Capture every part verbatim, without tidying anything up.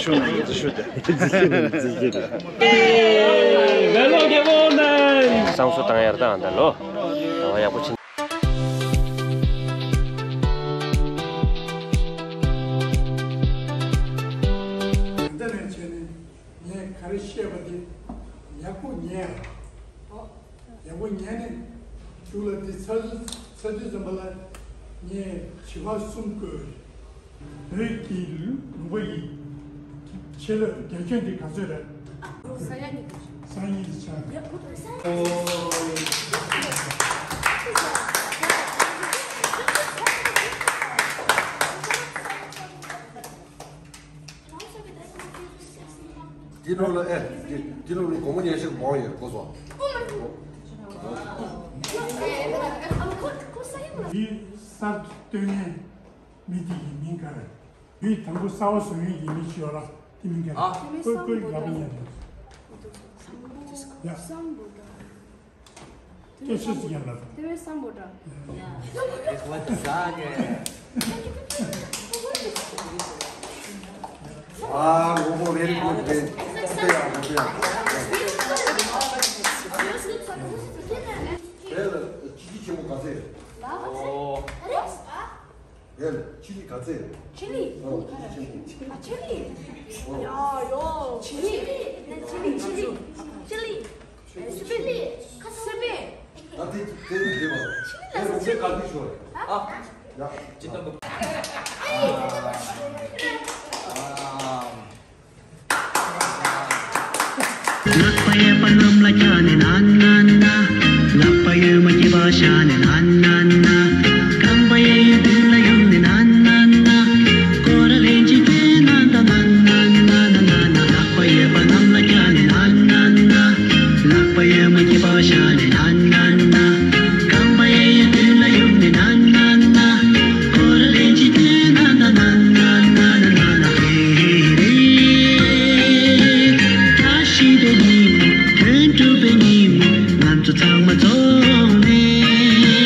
ཆུང་འཛི་ཤུ་དེ། འཛི་ཤུ་དེ། བསང་གསོལ་བཏང་ཡར་དང་ད་ལོ། ད་བ་ཡག་པོ་ཕྱིན། ད་ནས་བྱས་ནས་ངས་ག་རེ་བཤད་པ་དེ་ཡག་པོ་ཉན། ཡག་པོ་ཉན་ནས་མཇུག་ལ་འདི་ཚར་ཚར་དུས་ཙམ་པ་ལ་ངས་བྱིས་པ་གསུམ་བསྐོས། བོད་ཀྱི་ལུང་པ་ཡི་ཆེད་ལས་རྒྱལ་ཁྱོན་འདི་ག་ཚོད་རེད། ས་ཡ་གཉིས། ས་ཡ་གཉིས་ཆགས། འདི་ལོ་ལ་ཨེ། འདི་འདི་ལོ་ལ་སྒོར་མོ་ཉི་ཤུ་མང་ཡོད་གོ་སོང་། འདི་གསར་དུ་བཏོན་མཁན་མི་དེ་ཡི་མིང་ག་རེ། མི་དང་པོ་གསར་པ་བཟོ་མཁན་གྱི་མི་ཞིག་ཡོད་ར། དེ་མིང་ག་རེ། ཨ། ཀོས་ཀོས་ལབ་ཉན་རེད། ཡ། སྐད་ཆ་ཞིག་ཡང་ལབ། དེ་བས་བསམ་པོ་འདྲ། ཨ། ངོ་མ་very good, very good. དེ་ལ་སྤྱི་སྤྱི་ཆེན་པོ་ག་ཚད་ཡོད། ཨོ། དེ་ལ་ཆི་ལི་ག་ཚད་ཡོད། ཆི་ལི། ཨོ། སྤྱི་སྤྱི་ཆེན་པོ། ཨ། ཆི་ལི། ཨོ། ཡ་ཡོ། ཆི་ལི། ཆི་ལི། ཆི་ལི། ཆི་ལི། ཆི་ལི། ཁ་སི་པན། ད་དེ་དེ་ནི་དེ་བ། དེ་རུ་ཚེ་ག་དུས་ཤོར། ཨ། ཡ། ཅི་ལྟ་བུ། ལག་པ་གཡས་པ་གནམ་ལ་བཀྱག་ནས་ན་ན་ན། ལག་པ་གཡོན་མ་སྐྱིད་པ་བཞག་ནས་ན་ན་ན། རྐང་པ་གཡས་གཡོན་མདུན་ལ་གཡུག་ནས་ན་ན་ན། སྐོར་ར་ལན་གཅིག་བཏོན་ན་ད་ན་ན་ན་ན་ན། ལག་པ་གཡས་པ་གནམ་ལ་བཀྱག་ནས་ན་ན་ན། ལག་པ་གཡོན་མ་སྐྱིད་པ་བཞག་ནས་ན་ན་ན། རྐང་པ་གཡས་གཡོན་མདུན་ལ་གཡུག་ནས་ན་ན་ན། སྐོར་ར་ལན་གཅིག་བཏོན་ན་ད་ན་ན་ན་ན་ན། ཧེ་རེ། བཀྲ་ཤིས་པའི་ཉིན་མོ། དོན་གྲུབ་པའི་ཉིན་མོ། ང་ཚོ་ཚང་མ་འཛོམས་ནས།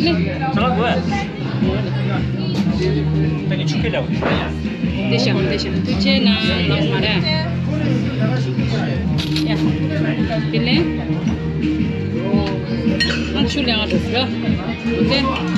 ལེ། ཚང་མ་དགོས། ད་གི་ཆུ་ཁེ་ལ་བ། དེ་ཤ་དེ་ཤ་ཐུགས་རྗེ་གནང་ལགས་མ་རེད། ཡ། དེ་ལེ། ཨ་ཆུ་ལེ་ང་འགྲོ་ཟེར། དེ།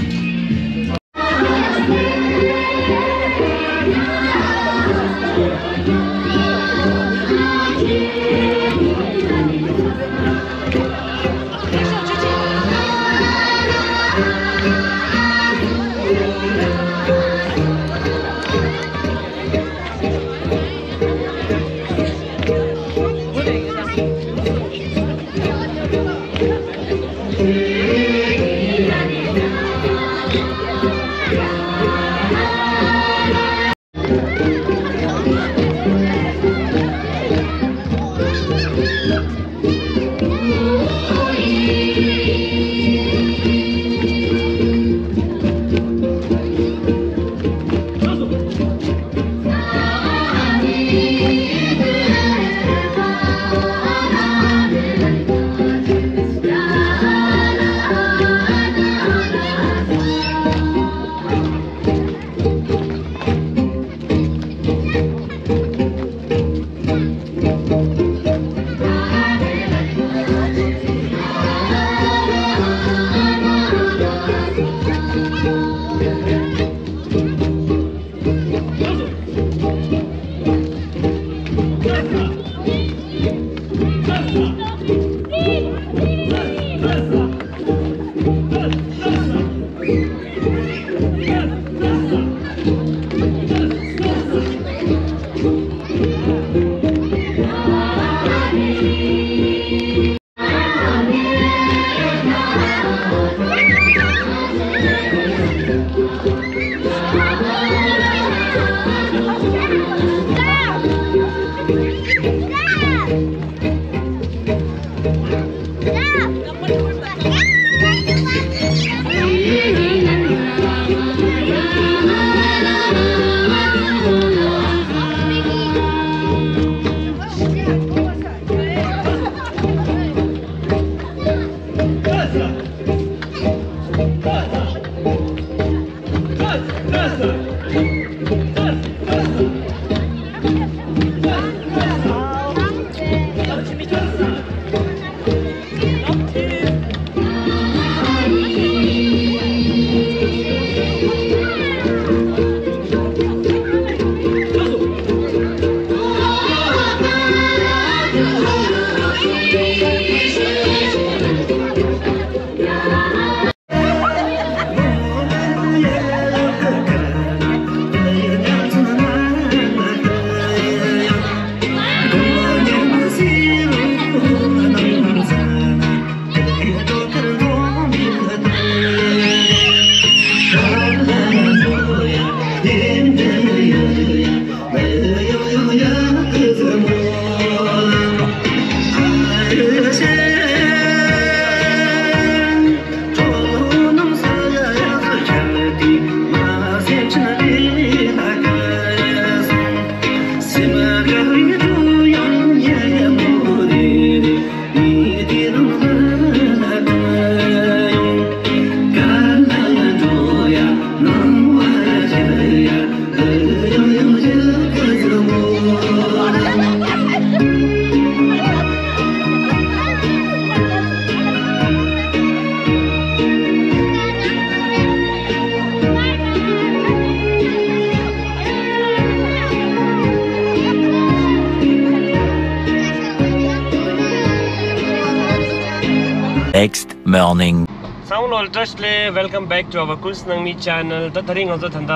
Next morning. Sound all trust le, welcome back to our Kunst Nangmi channel. ད་དེ་རིང་ང་ཚོ་ད་ལྟ་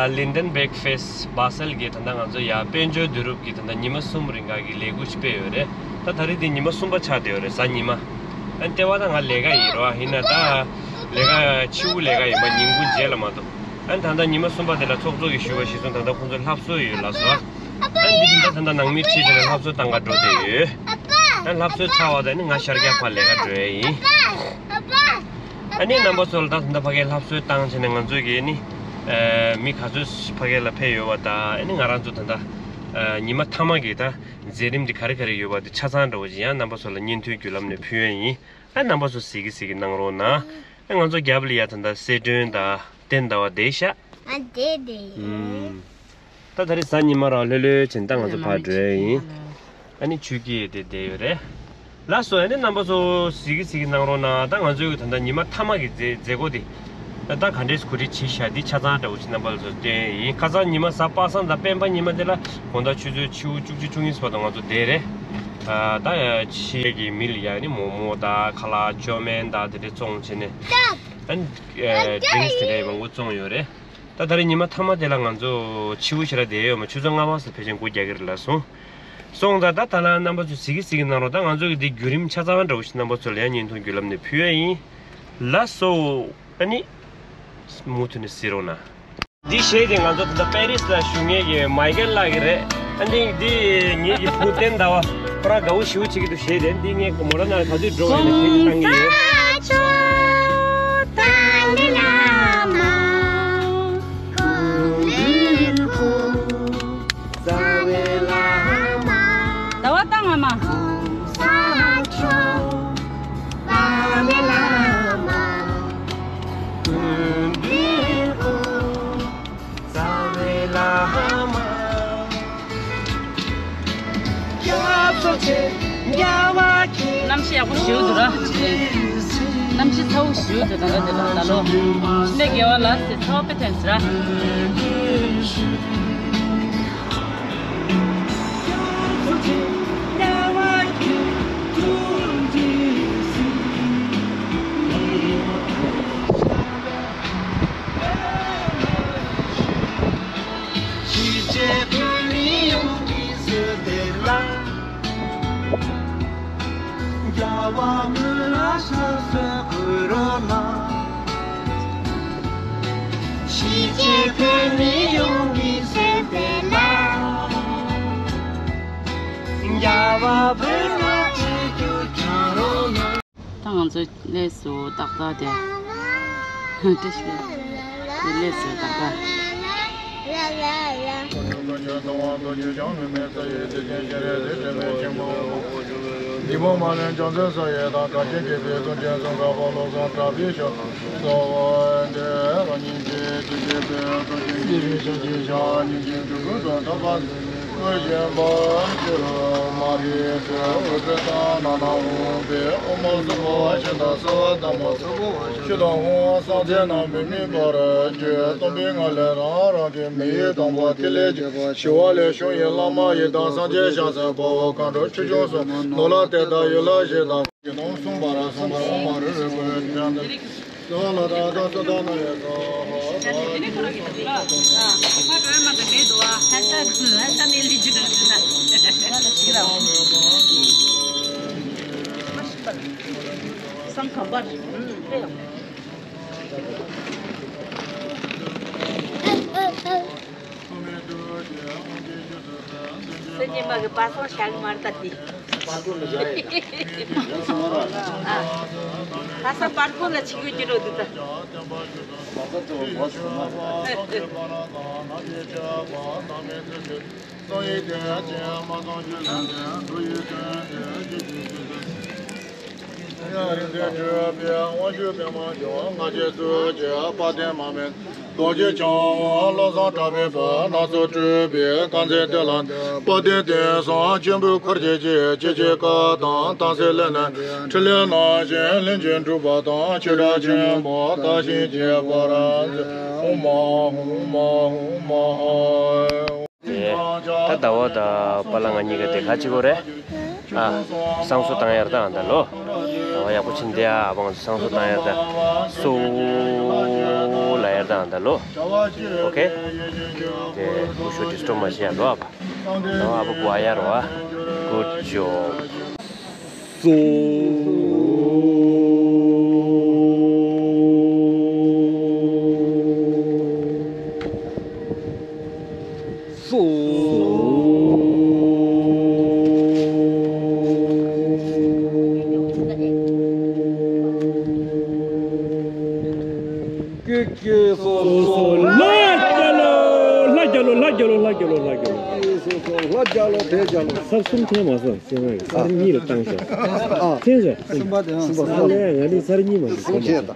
ཨ་Linden Back Fest Basel གི་ད་ལྟ་ང་ཚོ་ཡ་དཔལ་འབྱོར་བསྡུ་རུབ་ཀྱི་ད་ལྟ་ཉི་མ་གསུམ་རིང་ག་གི་ལས་འགུལ་ཞིག་སྤེལ་ཡོད་རེད། ད་ད་རེས་དེ་ཉི་མ་གསུམ་པ་ཆགས་བསྡད་ཡོད་རེད། གཟའ་ཉི་མ། ཨ་ལྟེ་བ་ད་ང་ལས་ཀ་ཡིན་རོ། ཡིན་ན་ད་ལས་ཀ་ཕྱི་དབུགས་ལས་ཀ་ཡིན་པ་ཉིན་གུང་རྗེས་ལ་མ་གཏོགས། ཨ་ད་ལྟ་ཉི་མ་གསུམ་པ་དེ་ལ་ཚོགས་གཙོ་གིས་ཞུས་པ་གཞིར་བཟུང་ད་ལྟ་ཁོང་ཚོ་ལྷ་གསོལ་ཡོད་ལབ་སོང་། ཨ་འདི་བཞིན་ད་ད་ལྟ་ནང་མི་ཁྲིད་བྱས་ནས་ལྷ་གསོལ་བཏང་ག་འགྲོ་བསྡད་ཡོད། ཨ་ལྷ་གསོལ་ཚར་བ་དང་ནི་ང་ཤར་རྒྱག་ཕར་ལས་ཀ་འགྲོ་ཡ་ཡིན། ཨ་ནི་རྣམ་པ་ཚོ་ལ་ད་ད་ལྟ་ཕ་གིར་ལྷ་གསོལ་བཏང་བྱས་ནས་ང་ཚོ་གིས་ནི་ཨ་མི་ག་ཚོད་ཕ་གི་ལ་ཕེབས་ཡོད་པ་དང་ཨ་ནི་ང་རང་ཚོ་ད་ལྟ་ཨ་ཉི་མ་མཐའ་མ་གི་ད་མཛད་རིམ་འདི་ག་རེ་ག་རེ་ཡོད་པ་འདི་ཆ་ཚང་འདྲ་བོ་ཅིག་ཡང་རྣམ་པ་ཚོ་ལ་བརྙན་ཐུང་བརྒྱུད་ལམ་ནས་ཕུལ་ཡ་ཡིན། ཨ་རྣམ་པ་ཚོ་གཟིགས་ཀྱི་གཟིགས་ཀྱི་གནང་རོགས་གནང་། ཨ་ང་ཚོ་རྒྱབ་ལ་ཡ་ད་ལྟ་གསལ་སྒྲོན་དང་བསྟན་ཟླ་བ་བསྡད་ཤག་ཨ་བསྡད་བསྡད་ཡིན། ད་ད་རེས་གཟའ་ཉི་མ་རང་ལྷོད་ལྷོད་བྱས་ནས་ད་ང་ཚོ་ཕར་འགྲོ་ཡ་ཡིན། ཨ་ནི་ཆུ་སྐྱེས་དེ་བསྡད་ཡོད་རེད། ལགས་སོ། ཨ་ནི་རྣམ་པ་ཚོ་གཟིགས་ཀྱི་གཟིགས་ཀྱི་གནང་རོགས་གནང་། ད་ང་ཚོའི་ད་ལྟ་ཉི་མ་མཐའ་མ་གི་མཛད་མཛད་སྒོ་དེ་ད་ད་ག་འདྲས་གོ་སྒྲིག་བྱས་ཤག་འདི་ཆ་ཚང་འདྲ་བོ་ཞིག་རྣམ་པ་ཚོ་སྟོན་ཡིན། ཁ་སང་ཉི་མ་གཟའ་པ་སངས་དང་སྤེན་པ་ཉི་མ་དེ་ལ་དགོང་དག་ཆུ་ཚོད་ཕྱི་དྲོ་བཅུ་གཅིག་བཅུ་གཉིས་བར་དུ་ང་ཚོ་བསྡད་རེད། ཨ་ད་ཕྱི་གི་མི་ལ་ཡ་ནི་མོག་མོག་དང་ཁ་ལག་ཅོ་མན་དང་དེ་འདྲས་བཙོང་བྱས་ནས་ཨ་ནི་ཌིང་སི་དེ་འདྲས་མང་པོ་བཙོང་ཡོད་རེད། ད་ད་རེས་ཉི་མ་མཐའ་མ་དེ་ལ་ང་ཚོ་ཕྱི་པོ་ཞེ་དྲག་བསྡད་ཡོད་མ། ཆུ་ཚོད་ལྔ་པ་ཙམ་ཕལ་ཆེར་འགོར་རྒྱག་གི་རེད་ལགས་སོ། སོང་ཙང་ད་ད་ལ་རྣམ་པ་ཚོ་གཟིགས་ཀྱི་གཟིགས་ཀྱི་གནང་རོགས། ད་ང་ཚོ་གི་འདི་བརྒྱུད་རིམ་ཆ་ཚང་འདྲ་བོ་ཞིག་རྣམ་པ་ཚོ་ལ་ཡང་བརྙན་ཐུང་བརྒྱུད་ལམ་ནས་ཕུལ་ཡ་ཡིན། ལགས་སོ། ཨ་ནི་མུ་མཐུད་ནས་གཟིགས་རོགས་གནང་། འདི་གཞས་དེ་ང་ཚོ་ད་ལྟ་པེ་རིས་ལ་བཞུགས་མཁན་གྱི་མའི་ཀལ་ལགས་ཀྱི་རེད། ཨ་ནི་འདི་ངེད་ཀྱི་བུ་བསྟན་ཟླ་བ་ཁོ་རང་དགའ་པོ་ཞེ་པོ་བྱེད་ཀྱི་འདུག་གཞས་དེ། འདི་ངས་མོ་ཊ་ནང་ག་དུས་འགྲོ་བ་ཡིན་ན་གཞས་འདི་བཏང་གི་ཡོད། ཟླ་བ་བཏང་ང་མ། གནམ་གཤིས་ཡག་པོ་ཞེ་པོ་འདུག་ར། གནམ་གཤིས་ཚ་པོ་ཞེ་པོ་འདུག་ད་ལོ་དེ་ལ་ད་ལོ། ཕྱི་ནས་དགེ་བ་ལ་ཟེར་ཚ་བ་དཔེ་ཐོན་ཟེར་ར། གཞིས་བྱེས་བོད་མི་ཡོངས་ཀྱི་སེམས་གཏིང་ལ། རྒྱལ་བ་མི་ལ་ཕྱག་འཚལ་གུ་རུ་ལ། གཞིས་བྱེས་བོད་མི་ཡོངས་ཀྱི་སེམས་གཏིང་ལ། རྒྱལ་བ་བོད་ལ་ཆིབས་བསྒྱུར་བྱ་རོགས་གནང་། ད་ང་ཚོ་སླེབས་སོང་ཏག་ཏག་དེ། བཀྲ་ཤིས་བདེ་ལེགས། སླེབས་སོང་ཏག་ཏག་སེམས་ཉིད་མ་གི་པ་སངས་ཤག་མར་ལྟ་དེ། ཁ་ས་པར་ཀོ་ལ་ཆིག་གི་འགྱུར་རོ་འདི་ལྟ། རྡོ་རྗེ་འཆང་དབང་བློ་བཟང་གྲགས་པའི་བུ་སྣ་ཚོགས་སྤྲུལ་པའི་དཀར་མཛེས་དེ་ལ། དཔལ་ལྡན་དེང་སང་མཆོད་འབུལ་འཁོར་བཅས་ཀྱི་སྐྱེ་མཆེད་བཀའ་དང་དམ་ཚིག་ལས་ནི་ཕྲིན་ལས་རྣམ་བཞི་ལྷུན་གྱིས་གྲུབ་པ་དང་། ཆོས་སྒྲ་ཆེན་པོ་དག་ཞིང་རྒྱས་པར་མཛོད། ཨོཾ་ཨཱཿཧཱུྃ་ཨཱཿཧཱུྃ་ཨཱཿཧཱུྃ། ཨེ། ད་ཟླ་བ་དང་པཱ་ལགས་ང་གཉིས་ཀ་དེ་ག་ཅིག་གོ་རེད། ཨ། བསང་གསོལ་བཏང་ཡར་དང་ད་ལོ། ཟླ་བ་ཡག་པོ་ཕྱིན་དེ་ཨ་བང་བསང་གསོལ་བཏང་ཡར་དང་། སུ་ལ་ཡར་དང་ད་ལོ། ཨོ་ཁེ། དེ་ཀུ་ཤུ་ཌིས་ཊོབ་མ་བྱེད་ཡ་ལོ་ཨ་བ། ད་བ་ཨ་བ་བུ་ཨ་ཡ་རོ་ཨ། Good job། སོ། སོ། ཀྱེ་ཀྱེ་སོ་སོ། ལྷ་རྒྱལ་ལོ། ལྷ་རྒྱལ་ལོ། ལྷ་རྒྱལ་ལོ། ལྷ་རྒྱལ་ལོ། ལྷ་རྒྱལ་ལོ། དེ་རྒྱལ་ལོ། ཚར་གསུམ་འཐེན་མ་སོང་། སེམས་ང་གི་ཚར་གཉིས་ལ་བཏང་ཤག་ཨ། འཐེན་ཤག་གསུམ་པ་དེ། གསུམ་པ། ཨ་ལས་ང་ནི་ཚར་གཉིས་མ་སོང་། གསུམ་བྱས་དང་།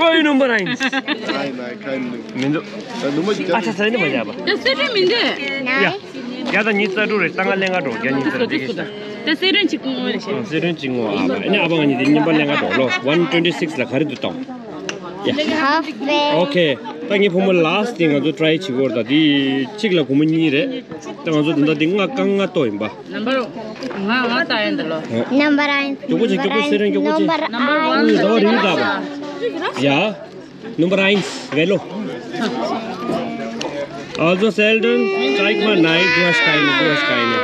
Voll Nummer eins. Nein, nein, kein Nummer. མི་འདུག Nummer ཨ་ཆ་ས་ནི་མ་བྱ་བ། ད་སེ་རུ་མི་འདུག་ཡ། བརྒྱ་དང་ཉི་ཤུ་རྩ་དྲུག་རེད། ད་ང་ལེན་ག་འགྲོ། བརྒྱ་ཉི་ཤུ་རྩ་དྲུག་དེ་གི་ཤ། ད་སེ་རུ་གཅིག་ངོ་རེད་ཤག་སེ་རུ་གཅིག་ངོ་ཨ་བ། ཨ་ནི་ཨ་བ་ང་གཉིས་དེ་རྔན་པ་ལེན་ག་འགྲོ་ལོ། one twenty six ལ་ག་རེ་འདུག་བཏང་། ཡ། Half back. Okay. ད་ངའི་བུ་མོ་last དེ་ང་ཚོ་try བྱེད་དགོས་རེད། ད་དེ་གཅིག་ལ་སྒོར་མོ་གཉིས་རེད། ད་ང་ཚོ་ད་ལྟ་དེ་ལྔ་རྐང་ལྔ་གཏོང་ཡིན་པ། Number ང་ང་ལྟ་ཡིན་ད་ལོ། Number eins. མགྱོགས་པོ་བྱེད། མགྱོགས་པོ། སེ་རུ་མགྱོགས་པོ་བྱེད། Number eins. ཨུ་ཟླ་བ་རིང་ད་བ། ཡ། Nummer eins, Velo. Also selten, zeig mal, nein, du hast keine, du hast keine.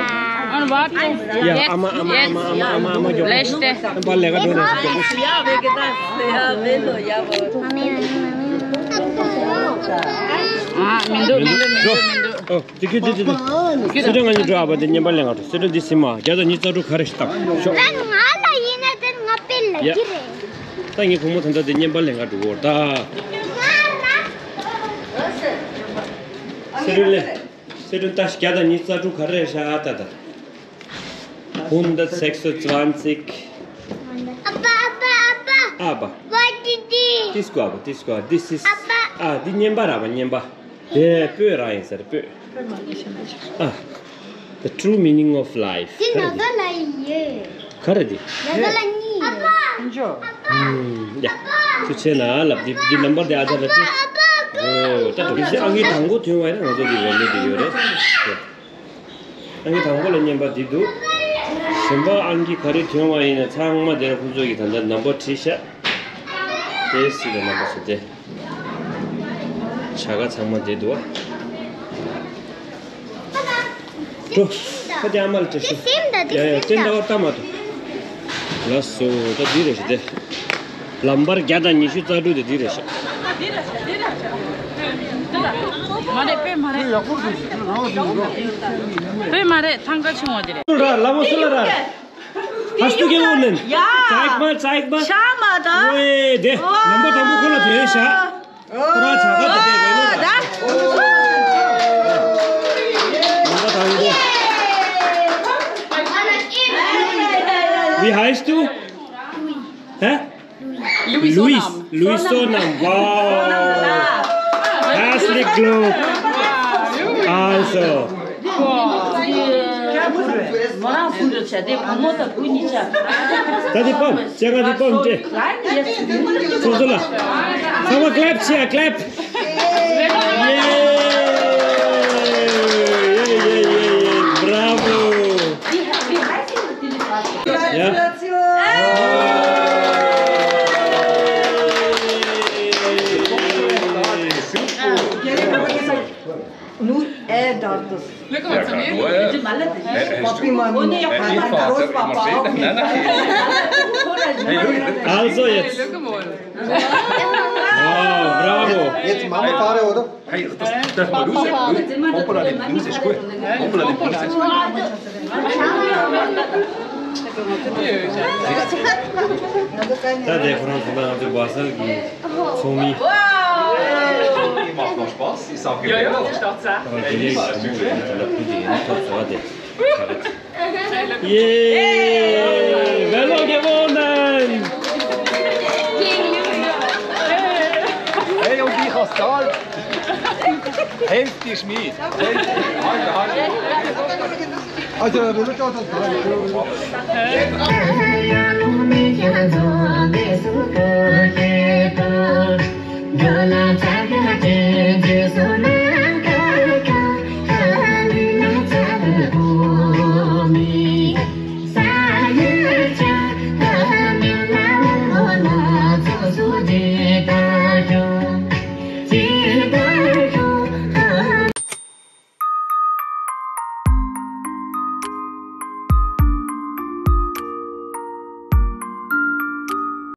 Und warte. Ja, Amma, Amma, Amma, Amma, Amma, Amma, ja. Letzte. Ein paar länger tun, das ist gut. Ja, wie gesagt, ja, Velo, jawohl. Ah, Mindu, Mindu, Mindu, Mindu. Oh, die Güte, die, die. Sieht doch gar nicht drauf, aber den Jemba länger. Sieht doch die Sima. Ja, dann nicht so, du kannst stoppen. So. Wenn alle jene den Appell, ja. ད་ངའི་བུ་མོ་ད་ལྟ་དེ་རྔན་པ་ལེན་ག་འགྲོ་གི་ཡོད་ད། སེ་རུ་ལེ། སེ་རུ་ད་བརྒྱ་དང་ཉི་ཤུ་རྩ་དྲུག་ག་རེ་རེད་ཤག་ད་ད། Hundertsechsundzwanzig. Appa, Appa, Appa. Appa. What is this? Disko, Appa, Disko. This is. Appa. Ah, འདི་རྔན་པ་ར་བ། རྔན་པ། དེ་སྤོས་རང་ཡིན་ཟེར། སྤོས། ཨ། The true meaning of life. འདི་ནག་ལ་ཡིན། ག་རེ་འདི། ནག་ལ་གཉིས། ཨམ། ཡ། ཐུགས་ཆེ་ན་ལབ། འདི་འདི་ནམ་བར་དེ་ཨ་ཅག་ལ་སྤྲད། ཨོ། ད་འདི་ཨང་ཀི་དང་པོ་ཐོན་པ་ཡིན་ན་ང་ཚོ་འདི་ཝེ་ལུ་འདི་ཡོད་རེད། ཨང་ཀི་དང་པོ་ལ་རྔན་པ་འདི་འདུག་གཞན་པ་ཨང་ཀི་ག་རེ་ཐོན་པ་ཡིན་ན་ཚང་མ་དེ་ལ་ཁོང་ཚོ་གིས་ད་ལྟ་ནམ་བར་བྲིས་ཤག་དེ་སྲིད་ལ་རྣམ་པ་ཚོ་དེ། བྱ་དགའ་ཚང་མ་དེ་འདུག་ཨ། འགྲོ། ཁ་དེ་ཨ་མ་ལ་སྤྲད་ཤོག་དེ་སེམས་དང་དེ་ཡ་ཡ། སེམས་དེ་འདྲ་བ་ལྟ་མ་ཐུབ། ལགས་སོ། ད་འདི་རེད་ཤག་དེ། ལམ་བར་བརྒྱ་དང་ཉི་ཤུ་རྩ་དྲུག་དེ་འདི་རེད་ཤག་མ་རེད། དཔེ་མ་རེད། དཔེ་མ་རེད། ཐང་ཀ་ཆུང་བ་དེ་རེད། ར་ལ་མོ་སུ་ལ་ར། Hast du gewonnen? Ja. Zeig mal, zeig mal. Schau mal da. Ui, der. Oh. Nummer དང་པོ་ཁོ་ལ་ཐོན་ཤག་ཁོ་རང་བྱ་དགའ་དེ་དེ་རེད་ལོ། ད། Nummer དང་པོ། Wie heißt du? Hä? Luis. Luis. Luis Sonam. Wow. Herzlichen Glück. Also. མོ་རང་བུ་འགྲོ་བྱ་དེ་བུ་མོ་དང་བུ་གཉིས་ཆ། ད་དེ་པམ་ཅེ་ག་དེ་པམ་ཅེ། སོ་སོ་ལ། ཚང་མ་ཀླེབ་བྱེད་ཡ། ཀླེབ། ཡེ། ཡེ་ཡེ་ཡེ་ཡེ། Bravo. ཡ། Nu, eh, dort das. Ja, klar, du, äh, äh, hast du, äh, ich fahr, ich fahr, ich fahr, nein, nein. Hey, Louis, bitte. Also jetzt. Wow, bravo. Jetzt machen wir Fahrer, oder? Hey, das, das mal Lose, Lose. Hoppala, die Lose ist gut. Hoppala, die Lose ist gut. ད་དེ་ཁོ་རང་ཚོ་ང་ཚོའི་བ་སར་གྱི་ཚོགས་མི། Macht noch Spaß, ich sag ja, ja, ja. Aber gelegt, ich muss mit der Pudi in der Topf, warte. Yay! Velo gewonnen! Hey, und ich als Zahl. Hälfte ist mir. Hälfte. Halbe, halbe. Also, wir müssen auch das